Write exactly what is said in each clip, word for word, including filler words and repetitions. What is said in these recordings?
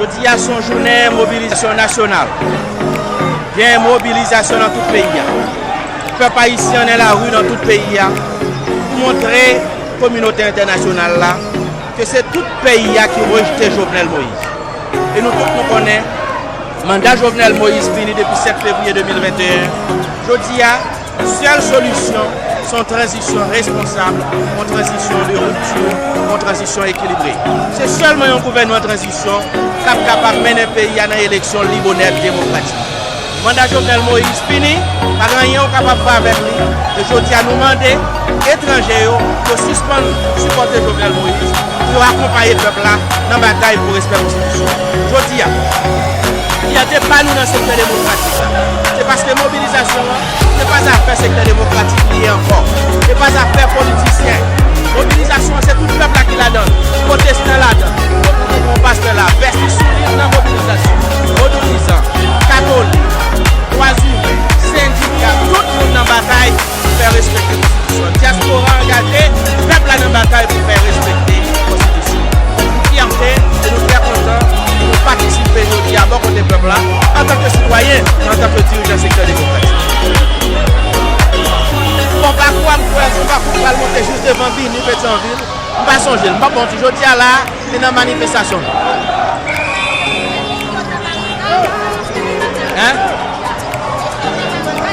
Jodi a se yon jounen mobilizasyon nasyonal. Gen mobilizasyon nan tout peyi a. Pèp ayisyen nan lari nan tout peyi a pou montre kominote entènasyonal la ke se tout peyi a ki rejte Jovenel Moïse. E nou tout nou konnen manda Jovenel Moïse fini depi sèt fevriye de mil venteyen. Jodi a, sèl solisyon se yon tranzisyon responsab, yon tranzisyon de ripti, yon tranzisyon ekilibre. Se sèlman yon gouvènman tranzisyon k ap kapab mennen peyi a nan eleksyon lib, onèt, demokratik. Manda Jovenel Moïse fini, pa gen anyen ou kapab fè avèk li. E jodi a nou mande etranje yo, yo sispann sipòte Jovenel Moïse, pou yo akonpaye pèp la nan batay pou respè konstitisyon. Jodi a, fiyète pa nou nan sektè demokratik la, se paske mobilizasyon an, se pa zafè sektè demokratik li ye ankò. Se pa zafè politisyen. Mobilizasyon an, se tout pèp la ki ladan l. Pwotestan ladan l. Yon pastè la, vèstis sou li nan mobilizasyon. Vodouyizan, katolik, dwa imen, sendika, tout moun nan batay pou fè respekte konstitisyon. Dyaspora angaje, pèp la nan batay pou fè respekte konstitisyon. Fyète, e nou trè kontan pou nou patisipe jodi a bò kote pèp la, antanke sitwayen, antanke dirijan sektè demokratik. Bon, pakou a, m kwè, se yon pakou k pral monte jis devan Bini, Petyonvil. M pa sonje l, m pa bon ti jodi a la, se nan manifestasyon. Hein?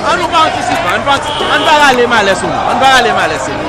An nou pa antisipe, an pa, an pa rale malè sou nou, an pa rale malè sou nou.